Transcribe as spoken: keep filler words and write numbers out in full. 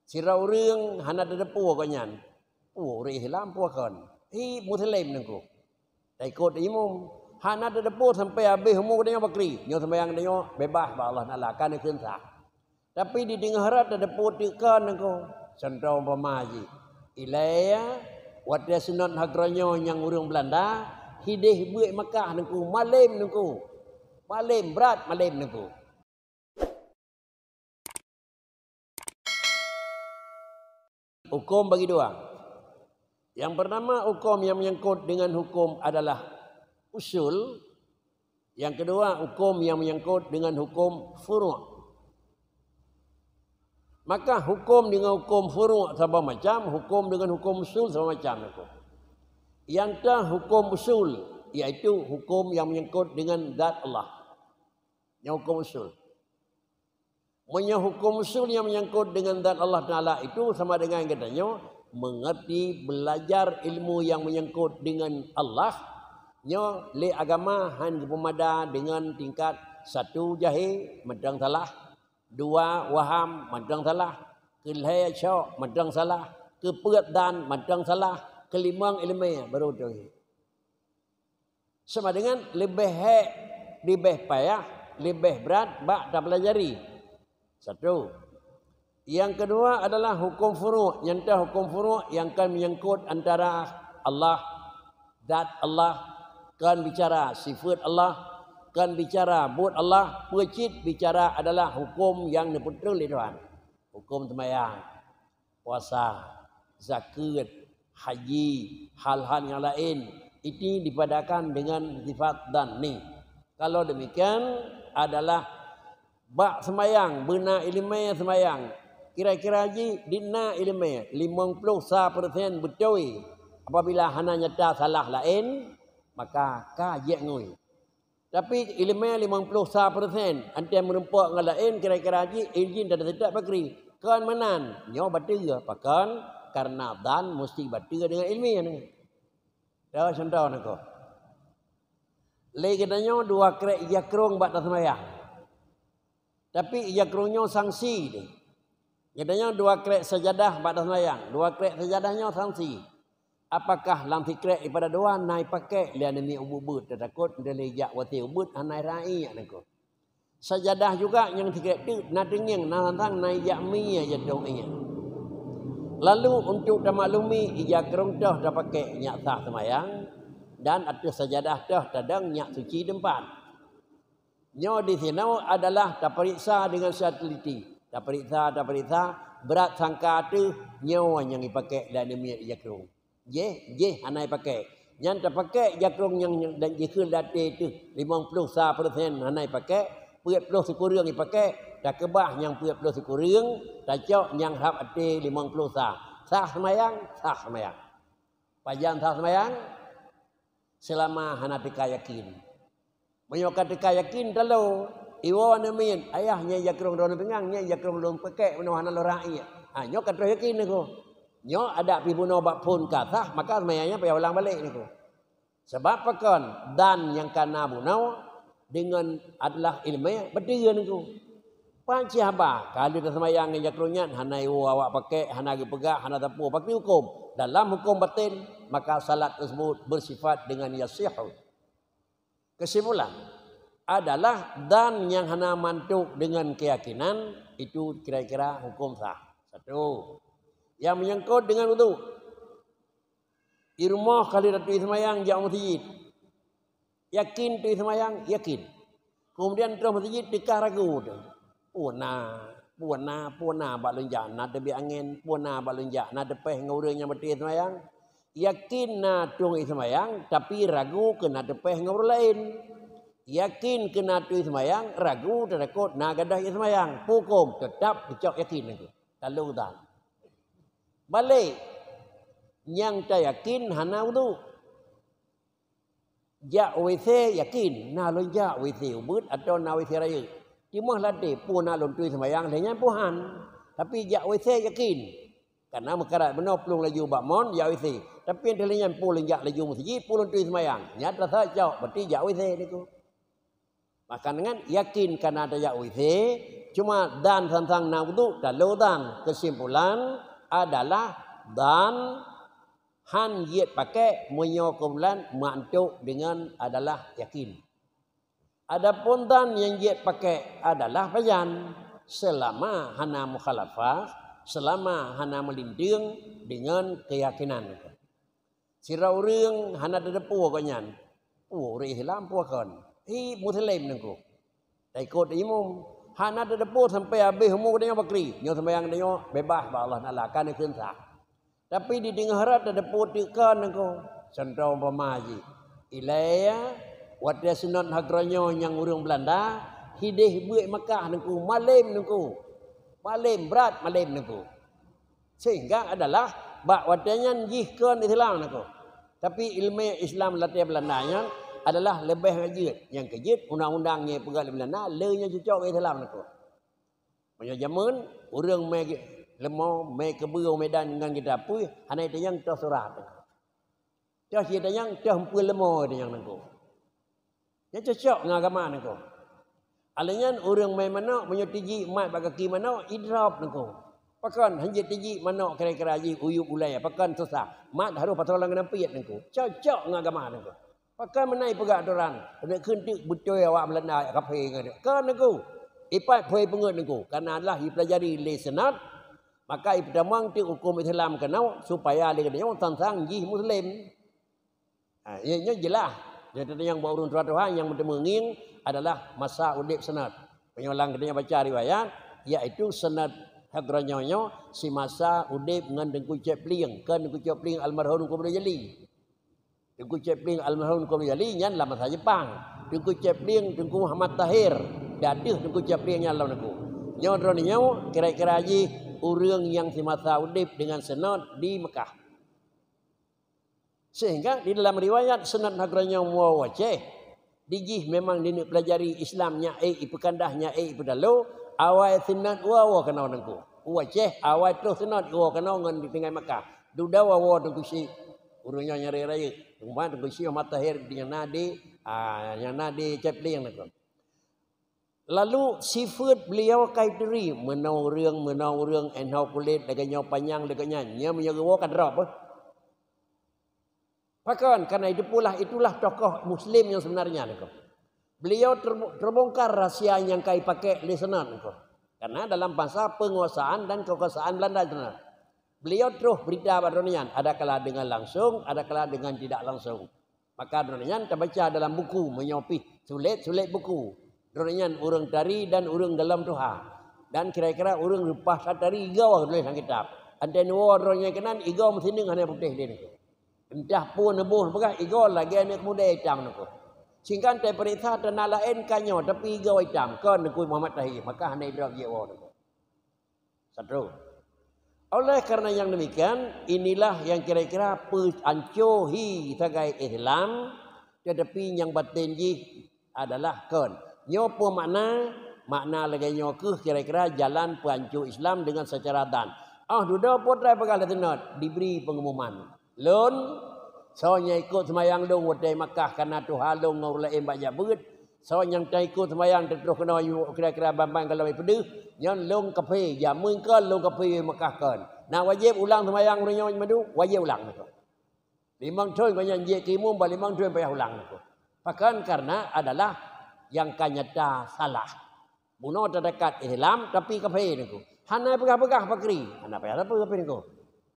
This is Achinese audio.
Sidroe ureuëng hana tateupeue gobnyan. Peue ureuëng Islam peue kon? Hi Muslim nangku. Taikot imum. Hana tateupeue sampai habéh umu geutanyoe bakri. Nyoe seumayang tanyoe beubaih bak Allah Taala, ka neukheun sah. Tapi di teungoh rot tateupeue teuk kon nangku. Contoh umpama jih. Ilée watée sunat hagroe nyoe nyang ureuëng Beulanda, hideh beuet Makkah nangku, malem nangku. Malem brat malem nangku. Hukum bagi dua. Yang pertama, hukum yang menyangkut dengan hukum adalah usul. Yang kedua, hukum yang menyangkut dengan hukum furu'. Maka hukum dengan hukum furu' sama macam, hukum dengan hukum usul sama macam hukum. Yang tah hukum usul, yaitu hukum yang menyangkut dengan zat Allah. Nyoe hukum usul. Meunyoe hukum usul nyang menyangkut dengan zat Allah Taala itu sama dengan geutanyoe mengerti belajar ilmu yang menyangkut dengan Allah. Nyoe lé agama han geupeumada dengan tingkat satu jahé mantong salah, dua waham mantong salah, keulhée syok mantong salah, keupeuet dan mantong salah, keulimong iéleumé baru teuh. Sama dengan leubeh hék, leubeh payah, leubeh brat bak tapeulajari. Satu. Yang kedua adalah hukum furu'. Nyang tah hukum furu' nyang kan menyangkut antara Allah, zat Allah, kan bicara sifat Allah, kan bicara buet Allah, peue cit bicara adalah hukum nyang neupeutrön lé Tuhan. Hukum seumayang, puasa, zakeuet, haji, hal-hal nyang laén, ini dipadakan dengan sifat dhanni. Kalau demikian adalah bak seumayang, beuna iéleumé seumayang. Kira-kira jih di na iéleumé limong ploh sa persen beutôi. Apabila hana nyata salah laén, maka ka jeuet ngui. Tapi iéleumé limong ploh sa persen, anté meurumpok ngon laén kira-kira jih izin dan seutôt bakri. Kon meunan, nyoe bateue, pakon? Karena dhan musti bateue dengan iéleumé nyoe. Dah contoh nangko. Lé geutanyoe dua krek ija krông bak taseumayang. Tapi ija krông nyoe sanksi deh. Geutanyoe dua krek sajadah bak taseumayang, dua krek sajadah nyoe sanksi. Apakah lam sikrek ipada dua na ipakék lé aneuk miet ubeuet-ubeuet, teutakot lé jak watée ubeuet hana irai nangko. Sajadah juga nyang sikrek teuk na teungieng, na santang na ijak mi jatuh ingat. Lalu untuk tamaklumi ija krông toh tapakék nyak sah seumayang dan ateueh sajadah toh tadong nyak suci teumpat. Nyoe di sinoe adalah tapeuriksa deungon secara teliti. Tapeuriksa, tapeuriksa, brat sangka teuh nyoe nyang ipakék lé aneuk miet ija krông. Jih, jih hana ipakék. Nyan tapakék ija krông nyang, nyang dan jikheun lé até teuh limong ploh sa persen hana ipakék, peuet ploh sikureueng ipakék, takeubah nyang peuet ploh sikureueng, tacok nyang rhab até limong ploh sa. Sah seumayang, sah seumayang. Pajan sah seumayang? Seulama hana teuka yakin. Meunyoe ka teuka yakin talo, iwoe aneuk miet, "Ayah, nyan ija krông droeneuh pingang, nyan ija krông lôn pakék meunoe hana lôn rakyat." Ha, nyoe ka troh yakin niko. Nyoe adak pih bunoe bak phon ka sah, maka seumayang nyan payah ulang balek niko. Sabab pakon? Dhan nyang ka na bunoe deungon adalah iéleumé bateue niko. Pancih haba, ka lheueh taseumayang ngon ija krông nyan, hana iwoe awak pakék, hana geupeugah, hana sapeue, pakri huköm. Dalam huköm baten, maka salat teusebut beusifat deungon yasihhu. Keusimpulan, adalah dhan nyang hana mantuk deungon keuyakinan, itu kira-kira huköm sah. Satu. Nyang menyangkot deungon udhu. Di rumoh ka lheueh tatui seumayang jak u meuseujid. Yakin tui seumayang? Yakin. Keumudian troh meuseujid teuka ragu teuh. Peue na, peue na, peue na bak lôn jak na teubiet angén, peue na bak lôn jak na teupéh ngon ureuëng nyang batui seumayang. Yakin na tueng seumayang, tapi ragu keu na teupéh ngon ureuëng laén. Yakin keu na tui seumayang, ragu teutakot na gadôh seumayang. Peue huköm? Teutab teucok yakin lagée. Talo dhan. Balek, nyang tayakin hana udhu. Jak WC yakin, na lôn jak WC ubit atawa na WC rayeuk. Timoh ladé peue na lôn tui seumayang lheueh nyan peue han. Tapi jak WC yakin. Kana meukarat bunoe plueng laju bak mon jak WC. Tapi lheueh nyan peue lôn jak laju meuseujid, peue lôn tui seumayang. Nyan rasa cok, berarti jak WC niko. Maka nyan yakin kana tajak WC, Cuma dan sang-sang na udhu, talo dan. Kesimpulan adalah dan han jeuet pakai meunyoe keumudian meuantok deungon adalah yakin. Adapun dan nyang jeuet pakai adalah pajan, selama hana mukhalafah, selama hana meulinteng deungon keuyakinan. Sidroe ureuëng hana teudeupue gobnyan, peue ureuëng Islam peue kon, hi Muslim teungku. Taikot imum, hana teudeupue sampai habéh umu geutanyoe bakri, nyoe seumayang geutanyoe bebas bak Allah Taala, ka neukheun sah. Tapi di teungoh rot teudeupue teuk kon teungku. Contoh umpama jih, ilée watée sunat hagroe nyoe nyang ureuëng Belanda hideh beuet Makkah teungku, malem teungku. Malem, brat malem teungku. Sehingga adalah bak watée nyan jih kon Islam teungku. Tapi ileumé Islam latée Belanda nyan adalah leubeh jeuet. Nyang keujeuet undang-undang nyang peugah lé Belanda le nyang cocok ngon Islam teungku. Meunyoe jameun, ureuëng mé leumo, mé keubeue u Medan ngon geutanyoe pih, hana itanyong toh surat. Toh cit itanyong, toh peue leumo itanyong teungku. Nyan cocok ngon agama teungku. Alèh nyan ureuëng mé manok, meunyoe tijik mat bak gaki manok, idrop teungku. Pakon, hanjeuet tijik manok kira-kira jih uyueb ulée, pakon susah. Mat harôh pasoe lam keunan piet teungku. Cocok ngon agama teungku. Pakon meunan ipeugah atoran, keuneuk kheun teuk beutôi awak Belanda kafé ngon nyan. Kon teungku, ipat phôi peungeut teungku, kareuna adalah ipeulajari lé seunat, maka ipeutamong teuk hukôm Islam keunoe supaya lé geutanyoe sang-sang jih Muslim. Ha, nyoe, nyoe jeulaih. Nyoe teuntang nyang bak ureuëng tuha-tuha nyang meuteumeung ngieng adalah masa udeb seunat. Meunyoe lam geutanyoe baca riwayat, yaitu seunat hagroe nyoe nyoe simasa udeb ngon Teungku Cép Plieng, kon Teungku Cép Plieng almarhum Teungku Abdul Jali. Teungku Cép Plieng almarhum Teungku Abdul Jali nyan lam masa Jepang. Teungku Cép Plieng, Teungku Muhammad Tahir, di ateueh Teungku Cép Plieng nyan lom teungku. Nyoe droeneuh nyoe kira-kira jih ureuëng nyang simasa udeb deungon seunat di Mekah. Sehingga di dalam riwayat seunat hagroe nyoe woe u Aceh, di jih memang dineuk peulajari Islam nyak ék ipeukandah, nyak ék ipeutalo, awai seunat woe, woe keunoe teungku. U Aceh awai troh seunat woe keunoe ngon di tinggai Makkah. Dudoe woe teungku syik. Ureuëng nyoe nyang rayeuk-rayeuk. Teuma teungku syik Muhammad Tahir nyang na di, ah, nyang na di Cép Plieng teungku. Lalu sifeuet beliau ka ituri, meunoe ureuëng, meunoe ureuëng, 'oh noe kulét, lagée nyoe panyang, lagée nyan. Nyan meunyoe geuwoe ka drop, eh. Pakon? Karena itulah, itulah tokoh Muslim yang sebenarnya teungku. Beliau terbu-, terbongkar rahsia nyang ka ipaké lé seunat teungku. Karena dalam masa penguasaan dan kekuasaan Belanda seunat. Beliau troh berita bak droeneuh nyan, ada kala dengan langsung, ada kala dengan tidak langsung. Maka droeneuh nyan tabaca dalam buku, meunyoe pih sulet, sulet buku. Droeneuh nyan ureuëng tari dan ureuëng golom tuha. Dan kira-kira ureuëng leupah that tari igoe geutuléh lam kitab. Antée neuwoe droeneuh nyan keunan igoe meusineung hana putéh lé teungku. Entah peue neuboh peugah igoe lagée aneuëk keumudée itam teungku. Sehingga antée peuriksa teuna laén ka nyoe, tapi igoe itam, kon Teungku Muhammad Tahir, maka hana idrop jeuet woe teungku. Satu. Oleh karena yang demikian, inilah yang kira-kira peuanco hi sagai Islam, tetapi nyang baten jih adalah kon. Nyoe peue makna? Makna lagée nyoe kheueh kira-kira jalan peuanco Islam dengan secara dan. Ah, dudoe po teurai peugah lé seunat, diberi pengumuman. Lôn, soe nyang ikot seumayang lôn watée Makkah, kana tuha lôn ngon ureuëng laén bak jak beuet, soe nyang taikot seumayang teutroh keunoe kira-kira ban-ban golom ipeudeuh, nyan lôn kafé, jameun kon lôn kafé Makkah kon. Na wajéb ulang seumayang ureuëng nyoe madu? Wajéb ulang teungku. Limong thon gobnyan jeuet keu imum, ban limong thon payah ulang teungku. Pakon? Karena adalah nyang ka nyata salah. Bunoe teudekat Islam, tapi kafé teungku. Hana peugah-peugah pakri. Hana payah sapeue kafé teungku.